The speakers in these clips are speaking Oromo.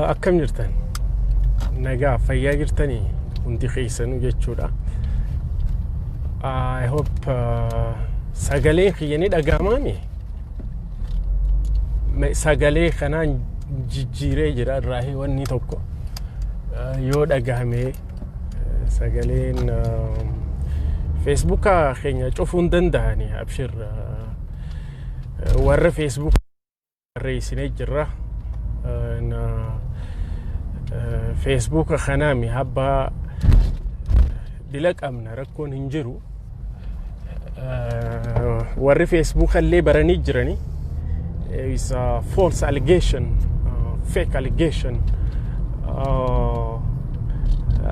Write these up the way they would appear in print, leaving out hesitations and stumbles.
Akkam jirtan? Nagaa fayyaa jirtanii hundi keessanuu jechuudha. I hope sagaleen kiyya ni dhaga'amaami. Sagalee kanaan jijjiiree jira irraa wanni tokko yoo dhagahame sagaleen feesbuuka keenya cufuu hin danda'ani abshir warra feesbuuka barreessinee jirra. Feesbuuka kanaami habbaa dila qabna rakkoon hin jiru. Warri feesbuuka illee baranii jirani. Is a false allegation, fake allegation.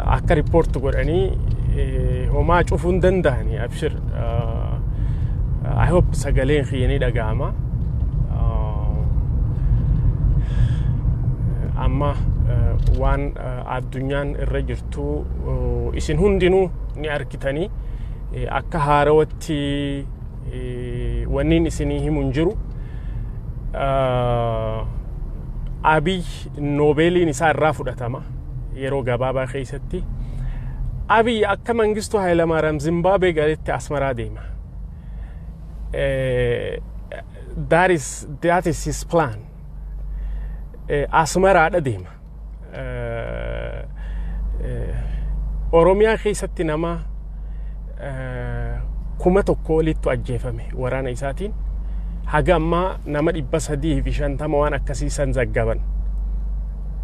Akka report godhanii homaa cufuu hin danda'ani abshir. I hope sagaleen kiyya ni dhaga'ama. Amma waan addunyaan irra jirtu isin hundinuu ni arkitanii akka haarawatti wanniin isinii himu hin jiru. Abiy noobeeliin isaa irraa fudhatama yeroo gabaabaa keessatti. Abiy akka Mangistuu Hayilamaariyaam Zimbaabuwee galetti Asmaraa deema. That is his plan. Asmaraadha deema. Oromiyaa keessatti nama 1000 olittu ajjeefame waraana isaatiin. Haga ammaa nama 350 waan akkasii san zaggaban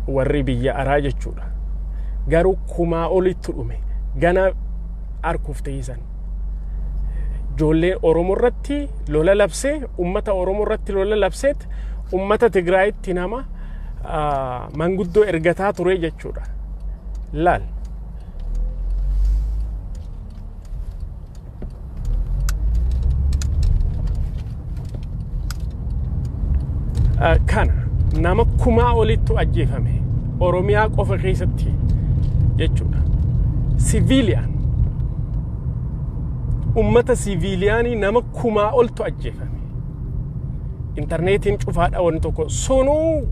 warri biyya araa jechuudha. Garuu kumaa olittu dhume gana arkuuf ta'isan. Ijoollee Oromoo irratti lola labsee ummata Oromoo irratti lola labseet ummata Tigraayitti nama manguddoo ergataa ture jechuudha. Laal. Kana nama kumaa olittu ajjeefame Oromiyaa qofa keessatti jechuudha. Siviiliyaan ummata siviiliyaanii nama kumaa oltu ajjeefame. Intarneetiin cufaadha wanni tokko sunuu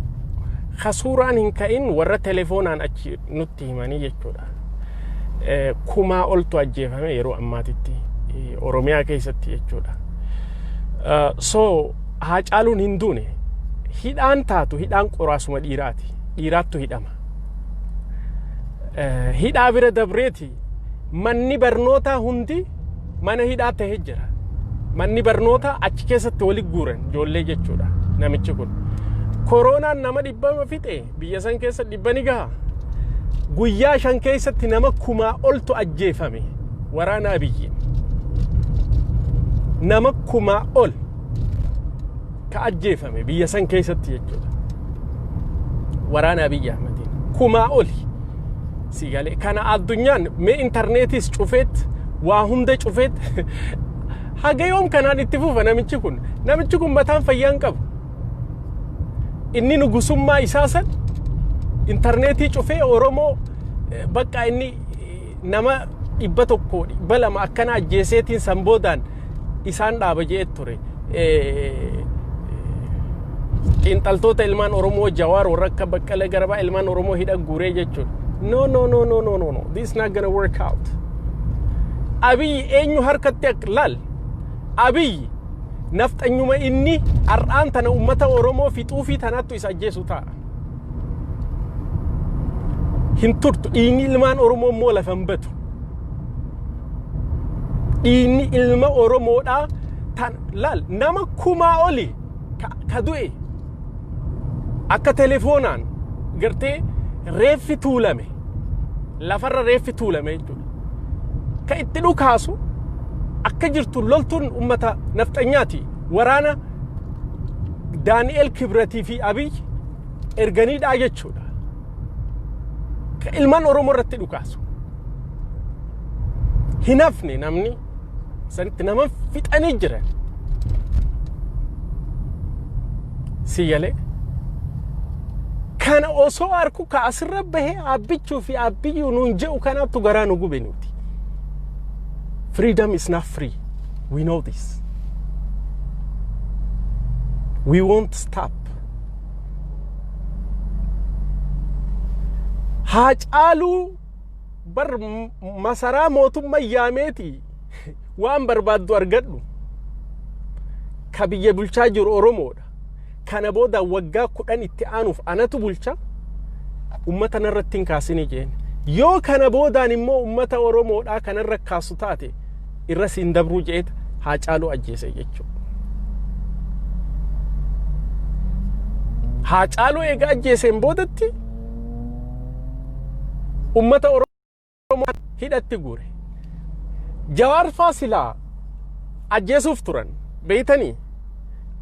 ka suuraan hin ka'in warra telefoonaan achi nutti himanii jechuudha. Kumaa oltu ajjeefame yeroo ammaatitti Oromiyaa keessatti jechuudha. So Haacaaluun hin duune hidhaan taatu hidhaan qoraasuma dhiiraati. Dhiiraattu hidhama. Hidhaa bira dabreeti manni barnootaa hundi mana hidhaa ta'ee jira. Manni barnootaa achi keessatti wali guuran ijoollee jechuudha namichi kun. Koronaan nama dhibbama fixe biyya san keessa dhibba ni gaha. Guyyaa 5 keessatti nama kumaa oltu ajjeefame waraana Abiyyiin. Nama kumaa ol ka ajjeefame biyya san keessatti jechuudha. Waraana Abiyyi Ahmediin kumaa oli. Si galee kana addunyaan mee intarneetiis cufeet waa hunda cufeet haga yoom kanaan itti fufa namichi kun namichi kun mataan fayyaa hin qabu. Inni nugusummaa isaa san intarneetii cufee Oromoo bakka inni nama 100 200 akkana ajjeeseetiin san boodaan isaan dhaaba je'e ture. Xiinxaltoota ilmaan Oromoo Jawaar warra akka Baqqala Garbaa ilmaan Oromoo hidha guuree jechuudha. No, no, no, no, no, no, no. This is not gonna work out. Abiyyi eenyu harkatti akka laal. Abiyyi nafxanyuma inni har'aan tana uummata Oromoo fixuufii tanaattu isa ajjeesu ta'a. Hin turtu dhiigni ilmaan Oromoo immoo lafa hin batu. Dhiigni ilma Oromoodhaa tan laal nama kumaa oli ka du'e akka telefoonaan gartee reeffi tuulame lafarra reeffi tuulame jechuudha. Ka itti dhukaasu akka jirtu loltuun ummata nafxanyaati waraana Daani'el Kibratii fi Abiy erganiidhaa jechuudha. Ka ilmaan Oromoo irratti dhukaasu. Hin hafne namni sanitti nama fixanii jiran. Si galee kana osoo arku ka asirra bahee abbichuu fi abbiyyuu nuun je'u kanaattu garaa nu gube nuti. Freedom is not free. We know this. We won't stop. Haacaaluu bar masaraa mootummaa yaameeti waan barbaaddu argadhu. Ka biyya bulchaa jiru Oromoodha. Kana booda waggaa 10 itti aanuuf anatu bulcha, ummata narratti hin kaasini jeen. Yoo kana boodaan immoo ummata Oromoodhaa kanarra kaasu taate, irra siin dabruu je'eet Haacaaluu ajjeese jechuudha. Haacaaluu eega ajjeeseen boodatti ummata Oromoo hidhatti guure. Jawaar faa silaa ajjeesuuf turan, beeytanii?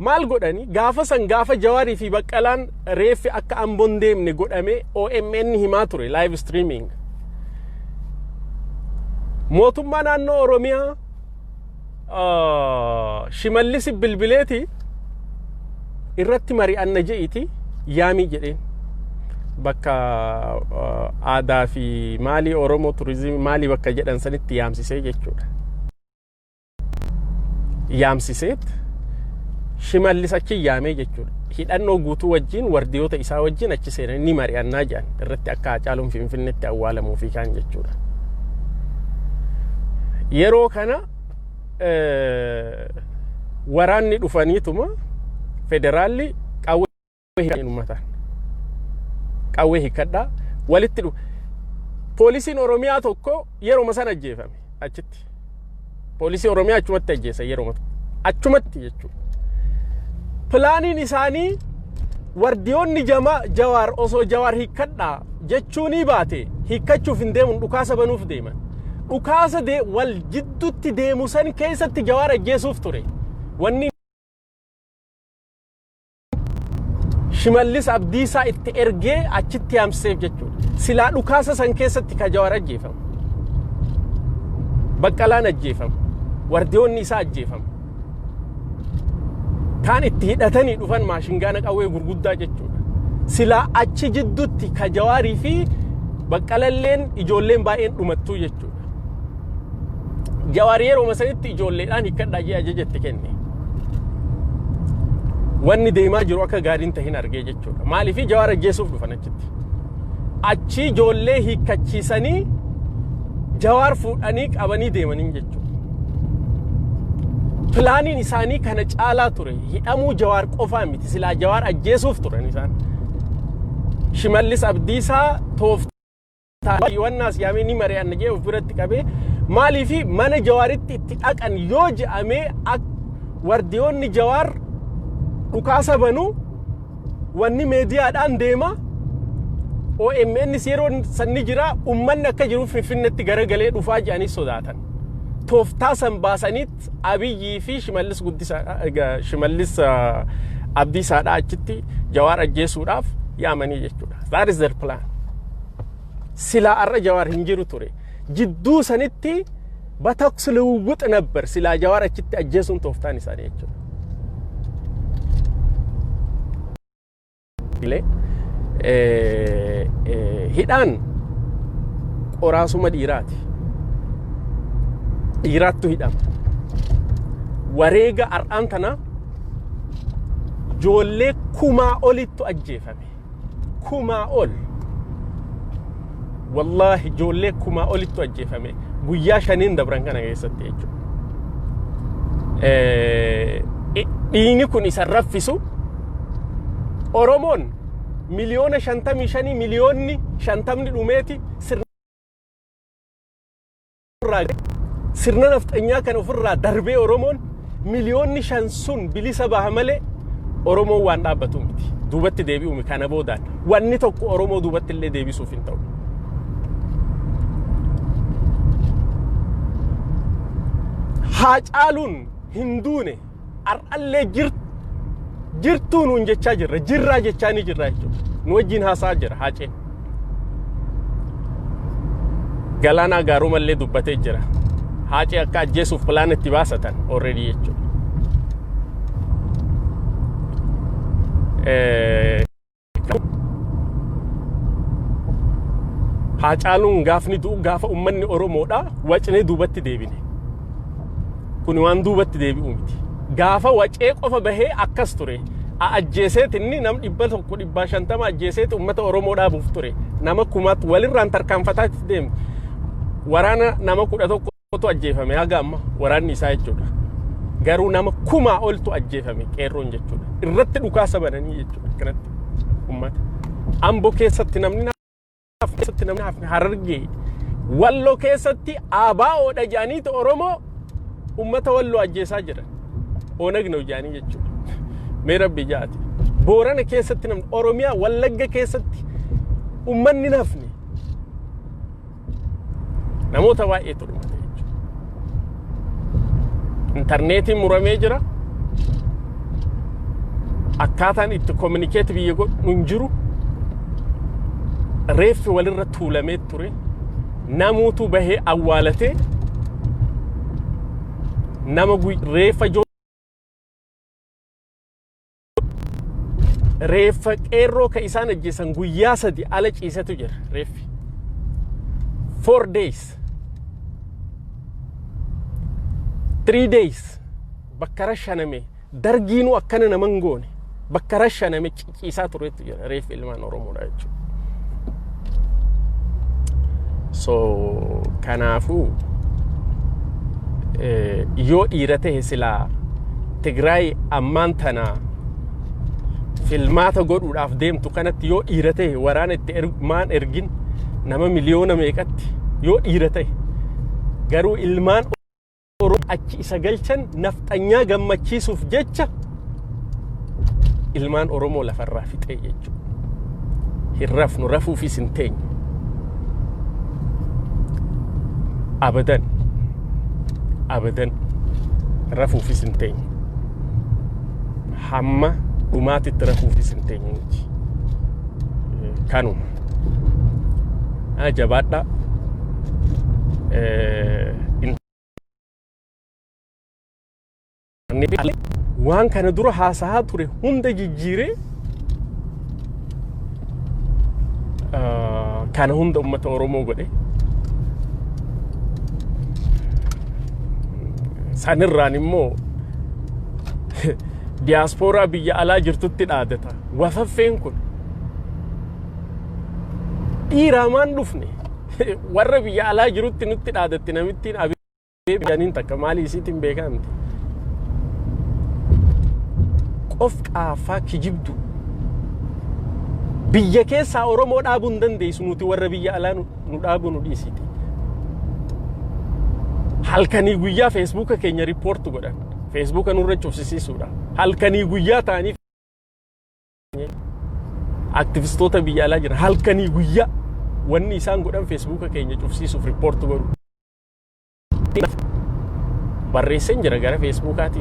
Maal godhani? Gaafa san, gaafa Jawaarii fi Baqqalaan reeffi akka Amboon deemne godhame, OMN himaa ture live streaming. Mootummaa naannoo Oromiyaa Shimallis bilbileeti irratti mari'anna je'iti yaamii jedheen. Bakka aadaa fi maalii Oromoo turizimii maalii bakka jedhan sanitti yaamsisee jechuudha. Yaamsiseet Shimallis achi yaamee jechuudha. Hidhannoo guutuu wajjin, wardiyoota isaa wajjin achi seenanii ni mari'annaa jedhan irratti, akka Haacaaluun Finfinneetti awwaalamuu fi kaan jechuudha. Yeroo kana waraanni dhufaniituma federaalli qawwee uummataan qawwee hiikkadhaa walitti dhufu. Poolisiin Oromiyaa tokko yeroo sana ajjeefame achitti. Poolisii Oromiyaa achumatti ajjeesan yeroo achumatti jechuudha. Pilaaniin isaanii wardiyoonni jama Jawaar osoo Jawaar hiikkadhaa jechuunii baate hiikkachuuf hin deemun, dhukaasa banuuf deeman. Dhukaasa wal jidduutti deemu san keessatti Jawaar ajjeesuuf ture. Wanni Shimallis Abdiisaa itti ergee achitti yaamsiseef jechuudha. Silaa dhukaasa san keessatti ka Jawaar ajjeefamu. Baqqalaan ajjeefamu. Wardiyoonni isaa ajjeefamu. Kaan itti hidhatanii dhufan maashingaana qawwee gurguddaa jechuudha. Silaa achi jidduutti ka Jawaarii fi Baqqalalleen ijoolleen baay'een dhumattuu jechuudha. Jawaar yeroo sanitti ijoolleedhaan hiikkadhaa jee ajaja itti kenne. Wanni deemaa jiru akka gaariin tahin argee jechuudha. Maaliif? Jawaar ajjeesuuf dhufan achitti. Achi ijoollee hiikkachiisanii Jawaar fuudhanii qabanii deemanii jechuudha. Pilaaniin isaanii kana caalaa ture. Hidhamuu Jawaar qofaa miti. Silaa Jawaar ajjeesuuf turan isaan. Shimallis Abdiisaa tooftaa Yohannaas yaamee ni mari'anna jee of biratti qabee, maaliifi mana Jawaaritti itti dhaqan yoo je'amee wardiyoonni Jawaar dhukaasa banu, wanni meediyaadhaan deema. OMN yeroo sanni jira, ummanni akka jiru Finfinneetti garagalee dhufaa jedhanii sodaatan. Tooftaa san baasaniit Abiyyii fi Shimallis Guddisaa, Shimallis Abdiisaadhaa achitti Jawaar ajjeesuudhaaf yaamanii jechuudha. That is their plan. Silaa har'a Jawaar hin jiru ture. Jidduu sanitti በተኩስ ልውውጥ ነበር። Silaa Jawaar achitti ajjeesuun tooftaan isaanii jechuudha. Hidhaan qoraasuma dhiiraati. Dhiiraattu hidhama. Wareega har'aan tana ijoollee kumaa olittu ajjeefame. Kumaa ol. Wallaahi, ijoollee kumaa olittu ajjeefame guyyaa shaniin dabran kana keessatti jechuudha. Dhiigni kun isa raffisu. Oromoon 55,000,000, 50,000,000 dhumeeti sirna nafxanyaa kana ofirraa darbee Oromoon 5,000,000 sun bilisa baha malee Oromoon waan dhaabbatu miti. Duubatti deebi'u kana boodaan wanni tokko Oromoo duubatti illee deebisuuf hin ta'u. Haacaaluun hin duune, har'allee jirtuu nuun jechaa jirra, jirraa jechaa ni jirra jechuudha. Nu wajjin haasaa jira Haaceen. Galaanaa Gaarumallee dubbatee jira. Haacee akka ajjeesuuf plan itti baasatan already jechuudha. Haacaaluun gaafni du'u gaafa uummanni Oromoodha wacnee duubatti deebine. Kun waan duubatti deebi'u miti. Gaafa wacee qofa bahee akkas ture. Ajjeeseet inni nam 150 ajjeeseet uummata Oromoo dhaabuuf ture. Nama kumaatti walirraan tarkaanfataa itti deemu. Waraana nama 11tu ajjeefame haga amma waraanni isaa jechuudha. Garuu nama kumaa oltu ajjeefame qeerroon jechuudha. Irratti dhukaasa bananii jechuudha akkanatti uummata. Amboo keessatti namni keessatti namni hafne, Harargee, Walloo keessatti ABOdha jedhaniiti Oromoo uummata Walloo ajjeesaa jiran. Onag ነው jedhanii jechuudha. Mee rabbi jaati. Boorana keessatti namni, Oromiyaa Wallagga keessatti uummanni nafne namoota baay'eetu dhumate jechuudha. Intarneetiin muramee jira. Akkaataan itti communicate biyya godhu hin jiru. Reeffi walirra tuulamee ture. Namuutu bahee awwaalatee nama reeffa reeffa qeerroo ka isaan ajjeesan guyyaa 3 ala ciisetu jira reeffi. 4 days, 3 days bakka rashaname. Dargiinuu akkana naman goone. Bakka rashaname ciciisaa turetu jira reeffi ilmaan Oromoodha jechuudha. So kanaafuu yoo dhiira ta'e silaa Tigraay ammaan tana filmaata godhuudhaaf deemtu kanatti yoo dhiira ta'e waraana itti maan ergin nama miliyoona meeqatti yoo dhiira ta'e. Garuu ilmaan Oromoo achi isa galchan nafxanyaa gammachiisuuf jecha ilmaan Oromoo lafarraa fixee jechuudha. Hin rafnu, rafuufis hin teenyu. Abadan abadan rafuufis hin teenyu. Hamma dhumaatitti rafuufis hin teenyu nuti. Kanuma. Jabaadhaa. Waan kana dura haasahaa ture hunda jijjiiree kana hunda ummata Oromoo godhe. Sanirraan immoo diyaaspooraa biyya alaa jirtutti dhaadata. Wafaffeen kun dhiiraa maan dhufne warra biyya alaa jirutti nutti dhaadatti namittiin abee biyyaniin takka maalii isiitiin beekamti. Qof qaafaa kijibdu. Biyya keessaa Oromoo dhaabuu hin dandeessu, nuti warra biyya alaa nu dhaabuu nu dhiisiti. Halkanii guyyaa Feesbuuka keenya report godhan. Feesbuuka nurra cufsisiisuudha. Halkanii guyyaa ta'anii aktivistoota biyya alaa jiran halkanii guyyaa wanni isaan godhan Feesbuuka keenya cufsiisuuf report godhu. Barreesseen jira gara Feesbuukaatiin.